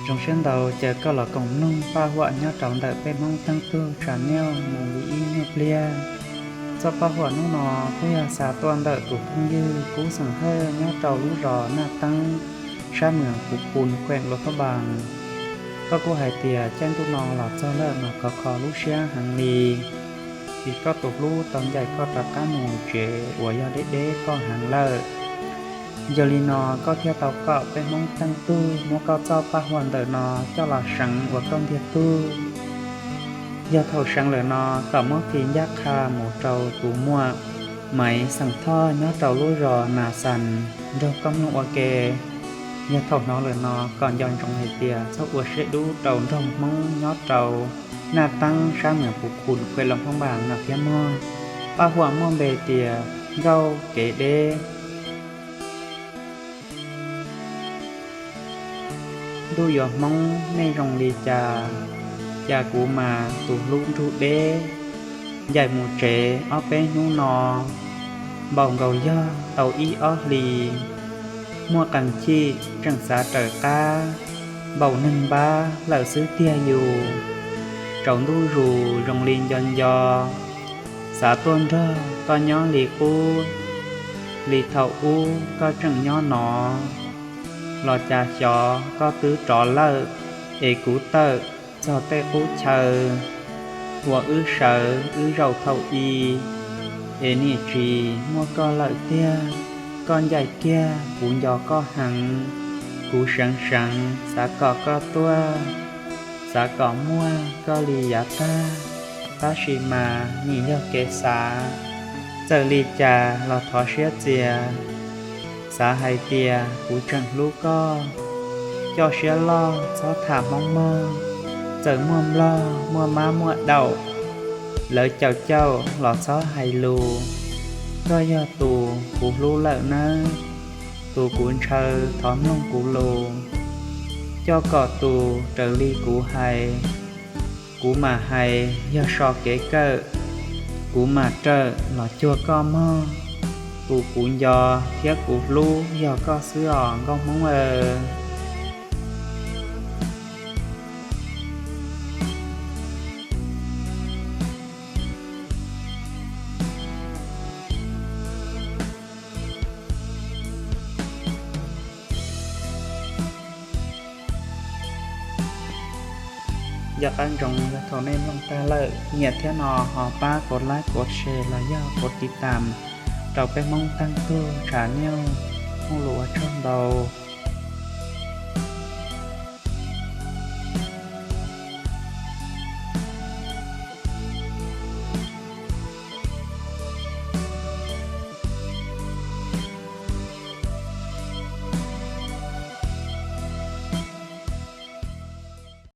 Zoo siab ntau, caw koj los koom mloog Paj Huam nyob rau ntawm peb Hmoob Teej Tug channel mus li ib nyuag pliag. Txoj paj huam hnub no kuj yog xa tuaj ntawm tus phooj ywg Kub xeem Hawj nyob rau lub zos Naj Teeb, sab mwm Pus Khun, kheem Luam Phab Npas. Koj kuj hais tias caij ntuj no los txog lawm mas khov kho lub siab heev li, vim koj tus hlub tau ncaim koj rov qab mus tsev uas yog deb deb koj heev lawm. Yog li no koj thiaj tau kom peb Hmoob Teej Tug muab koj txoj paj huam ntawm no coj los seev ua koj ntiag tug. Yog thaum seev lawm no kom muab fi ncaj qha mus rau tus muam Maiv xeem Thoj nyob rau lub zos Nas Xas nrog koj mloog ua ke. Yog thaum hnov lawm no kom nco ntsoov hais tias txhob ua siab dub rau nraug Hmoob nyob rau Naj Teeb, sab mwm Pus Khun, kheem Luam Phab Npas no thiab mog. Paj huam muaj npe tias Nkauj Kev Deb. Ntuj yuav Hmoob, nej zoo li cas? Cas kuv mas tus hlub nrug deb, ncaim mus tsev ob peb hnub no, npaum nkaus yog tau ib ob hlis. Muaj qee chim tseem xav raws qab, npaum neeg npab lawm xwb tiag yus. Tsaus ntuj zus zoo li nco nco, xav tuaj nrog koj nyob li qub, li thaum ub koj tseem nyob no. Los cas xyov koj twb rov lawm, es kuv tawm txog tej qub chaw uas wb sawv wb zaum thaum i, es nim tsis muaj koj lawm tiag. Koj ncaim kiag kuv nco koj heev, kuv seev seev xav kom koj tuaj, xav kom muaj koj li yav tag, tab sis mas nim yog kev xav, txawm li cas los thov siab txias. Xav hais tias kuv tseem hlub koj, coj siab loj txhob tham Hmoob mog, txawm muaj Nplog muaj Mab muaj Daum, lawv caum caum los txhob hais lus. Koj yog tus kuv hlub lawm nawb, tus kuv ntshaw thov mloog kuv lus, coj kom tus raws li kuv hais. Kuv mam hais yog so kev kawm, kuv mam rawm los cuag koj mog. Tus kuv nco thiab kuv hlub yog koj xwb os nkauj Hmoob aw. Nco qab ntsoov yog thaum nej mloog tag lawm nyiam thiab no ho pab kov like kov share los yog kov tiv tam rau peb Hmoob Teej Tug channel. Muaj lus ua tsaug ntau.